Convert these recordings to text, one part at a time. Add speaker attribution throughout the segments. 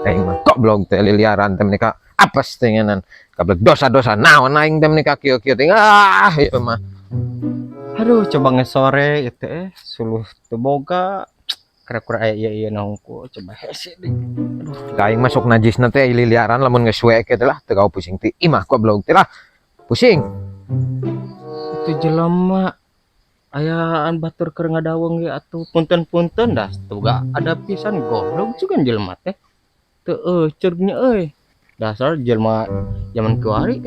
Speaker 1: Aing mah goblok teh liliaran teh menika apes teh ngenan. Kablek dosa-dosa naon aing teh menika kieu-kieu teh. Ah, ieu mah.
Speaker 2: Aduh, coba ngesore itu suluh teu boga. Kira-kira aya ieu ieu naungku coba hese deui. Aduh,
Speaker 1: Ka aing masuk najisna teh liliaran lamun geus we kieu teh lah teu kau pusing ti imah goblok teh lah. Pusing.
Speaker 2: Itu jelema ayaan batur keur ngadaweng ge atuh punten-punten dah tuh gak ada pisan goblok juga jelema teh. Teu euceurnya euy. Dasar jelema zaman kiwari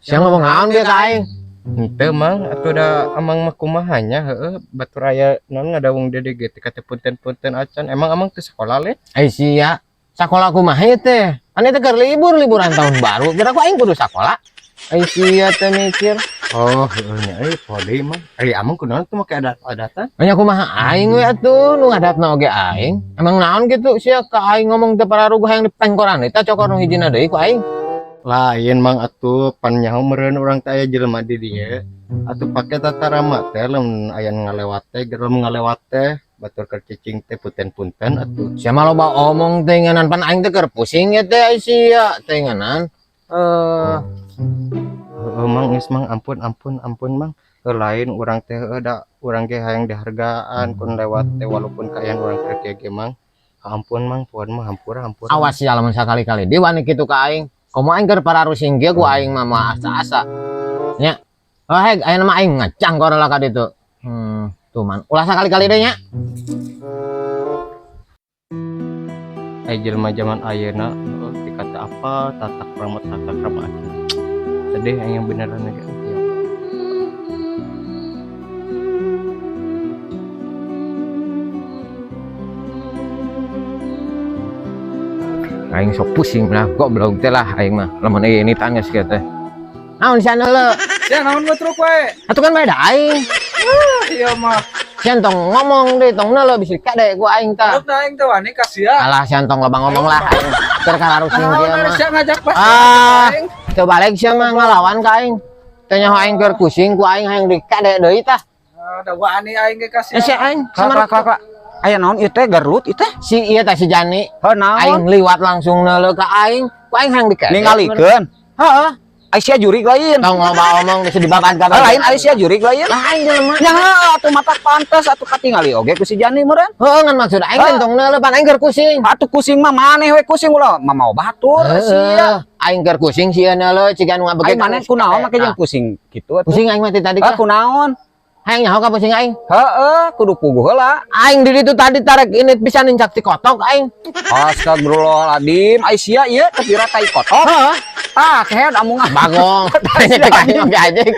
Speaker 1: Sia ngomong naon ge ka aing?
Speaker 2: Henteu Mang, atuh da amang mah kumaha nya heueuh batur aya naon ngadaweng dede ge teh kate punten-punten acan. Emang amang teu sakola le?
Speaker 1: Ai sia, sakola kumaha ieu teh? Ane teh keur libur liburan tahun baru, kira ku aing kudu sakola. Ai sia teh mikir.
Speaker 2: Oh, heueuh nya euy poho deui Mang. Ari amang kunaon tuh make adat-adatan?
Speaker 1: Nya kumaha aing we atuh nu ngadatna oge aing. Emang naon kitu sia ka aing ngomong teu pararuguh hayang dipengkoran eta cokor nu hijina deui ku aing.
Speaker 2: Lain Mang atuh pan nyaho meureun urang teh aya jelema di dieu. Atuh pake tata rama teh lamun aya nu ngalewat teh, lamun ngalewat teh batur keur cicing teh punten-punten atuh.
Speaker 1: Sia mah loba omong teh ngenan pan aing teh keur pusing ye teh ai sia teh ngenan.
Speaker 2: Heueuh Mang geus Mang ampun ampun ampun Mang. Heuh lain urang teh heueuh da urang ge hayang dihargaan kun lewat teh walaupun kaayaan urang keur kieu ge Mang. Ampun Mang, poho mah hampura hampura.
Speaker 1: Awas sia lamun sakali-kali deui wani kitu ka aing. Komo aing keur pararusing kieu ku aing mah moal asa-asa. Nya. Oh heg ayeuna mah aing ngacangkor lah ka ditu. Tuh man. Ulah sakali-kali deui nya.
Speaker 2: Ai jelema zaman ayeuna heueuh dikata apa tata krama atuh. Sedih aing yang beneran ge. Ya.
Speaker 1: Aing sok pusing lah goblok teh lah aing mah lamun ieu ini tanya kieu teh. Naon sia neuleu?
Speaker 3: Sia naon ngetruk wae?
Speaker 1: Atuh kan beda aing.
Speaker 3: Ieu mah.
Speaker 1: Sia tong ngomong deui tong neuleu bisi kade ku aing tah.
Speaker 3: Hareup aing teh wani ka sia.
Speaker 1: Alah sia tong loba ngomong lah aing. Keur kararusing
Speaker 3: Naon
Speaker 1: kieu
Speaker 3: ari
Speaker 1: mah.
Speaker 3: sia ngajak pas
Speaker 1: Ah.
Speaker 3: aing.
Speaker 1: Teu balik sia mah ngalawan ka aing. Teh nyaho aing keur pusing ku aing hayang dikade deui tah.
Speaker 3: Ah, da wani aing ge ka sia.
Speaker 1: Eh sia aing
Speaker 4: Kak, kak, kak. Aya naon ieu teh garlut ieu teh?
Speaker 1: Si ieu teh si Jani.
Speaker 4: Heuh naon?
Speaker 1: Aing liwat langsung neuleu ka aing. Ku aing hayang dikade.
Speaker 4: Ningalikeun.
Speaker 1: Heeh.
Speaker 4: Ai sia jurig lain.
Speaker 1: Tong loba omong geus dibabat ka.
Speaker 4: Ah, lain ai sia jurig lain.
Speaker 1: Lah aing jelema.
Speaker 4: Nya heuh atuh mata pantes atuh katingali oge ku si Jani meureun.
Speaker 1: Heeh ngan maksud aing teh tong neuleu pan aing keur pusing.
Speaker 4: Atuh kusing mah maneh we kusing ulah mamau batur sia.
Speaker 1: Heeh, aing keur kusing sieun neuleu ciga nu ngabege.
Speaker 4: Ai maneh kunaon make jeung pusing kitu atuh.
Speaker 1: Pusing aing mah ti tadi
Speaker 4: Ah
Speaker 1: kah.
Speaker 4: kunaon?
Speaker 1: Hayang nyaho ka pusing aing.
Speaker 4: Heeh, kudu puguh heula.
Speaker 1: Aing di ditu tadi tarik ini bisa nincak ti kotok aing.
Speaker 4: Astagfirullahaladzim, ai sia ieu tepira tai kotok.
Speaker 1: Heeh,
Speaker 4: Tah, kehed amungan.
Speaker 1: bagong. Tanya cek aing oge anjing.